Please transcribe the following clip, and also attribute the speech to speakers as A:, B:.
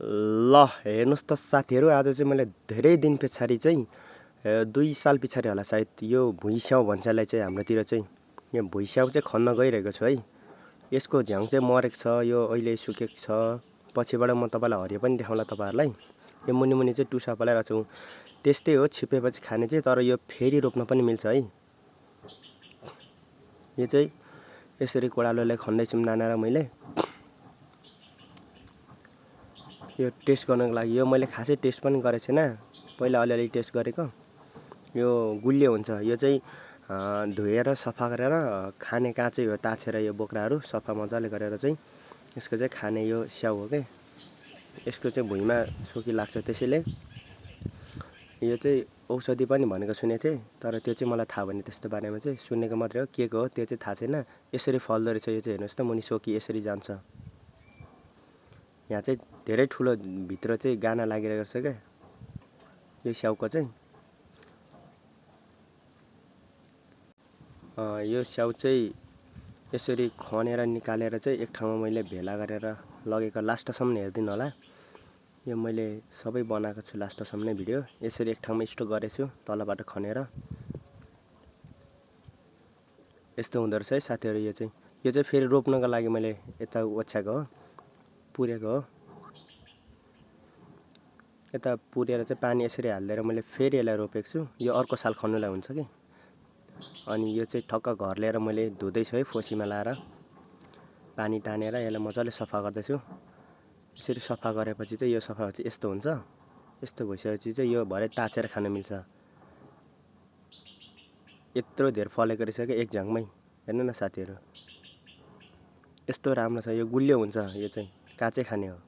A: ल हेर्नुहोस् त साथीहरू, आज चाहिँ मैले धेरै दिन पछाडि चाहिँ 2 साल पछाडि होला सायद यो भुइँस्याउ भन्छ यसलाई चाहिँ हाम्रोतिर चाहिँ यो भुइँस्याउ चाहिँ खन्न गइरहेको छु है। यसको झ्याङ चाहिँ मरेको छ, यो अहिले सुकेको छ। पछिबाट म तपाईँलाई हरियो पनि देखाउँला तपाईँहरूलाई। यो मुनि मुनि चाहिँ टुसा पलाइरहेको छु। त्यस्तै हो छिपेपछि खाने चाहिँ, तर यो फेरि रोप्न पनि मिल्छ है। यो चाहिँ यसरी कोडालोले खन्दैछु नाना र मैले। यो टेस्ट गर्नको लागि, यो मैले खासै टेस्ट पनि गरेको छैन, पहिला अलिअलि टेस्ट गरेको। यो गुलियो हुन्छ, यो चाहिँ धोएर सफा गरेर खाने काँचै हो, ताछेर यो बोक्राहरू सफा मजाले गरेर चाहिँ यसको चाहिँ खाने यो स्याउ हो के। यसको चाहिँ भुइँमा सोकी लाग्छ, त्यसैले यो चाहिँ औषधि पनि भनेको सुनेको थिएँ, तर त्यो चाहिँ मलाई थाहा भएन। त्यस्तो बारेमा चाहिँ सुनेको मात्रै हो, के हो त्यो चाहिँ थाहा छैन। यसरी फल्दो रहेछ यो चाहिँ, हेर्नुहोस् त मुनि सोकी यसरी जान्छ। यहाँ चाहिँ धेरै ठुलो भित्र चाहिँ गाना लागिरहेको छ क्या यो स्याउको चाहिँ। यो स्याउ चाहिँ यसरी खनेर निकालेर चाहिँ एक ठाउँमा मैले भेला गरेर लगेको, लास्टसम्म हेरिदिनु होला। यो मैले सबै बनाएको छु लास्टसम्म नै भिडियो। यसरी एक ठाउँमा स्टक गरेछु तलबाट खनेर। यस्तो हुँदो रहेछ है साथीहरू। यो चाहिँ फेरि रोप्नको लागि मैले यता ओछ्याएको हो, पुरेको हो। यता पुरेर चाहिँ पानी यसरी हालिदिएर मैले फेरि यसलाई रोपेको छु। यो अर्को साल खन्नुलाई हुन्छ कि। अनि यो चाहिँ ठक्क घर ल्याएर मैले धुँदैछु है, फोसीमा लाएर पानी तानेर यसलाई मजाले सफा गर्दैछु। यसरी सफा गरेपछि चाहिँ यो सफा भएपछि यस्तो हुन्छ। यस्तो भइसकेपछि चाहिँ यो भरे टाछेर खान मिल्छ। यत्रो धेर फलेको रहेछ कि एक झ्याङमै, हेर्नु न साथीहरू। यस्तो राम्रो छ, यो गुलियो हुन्छ, यो चाहिँ काँचै खाने हो।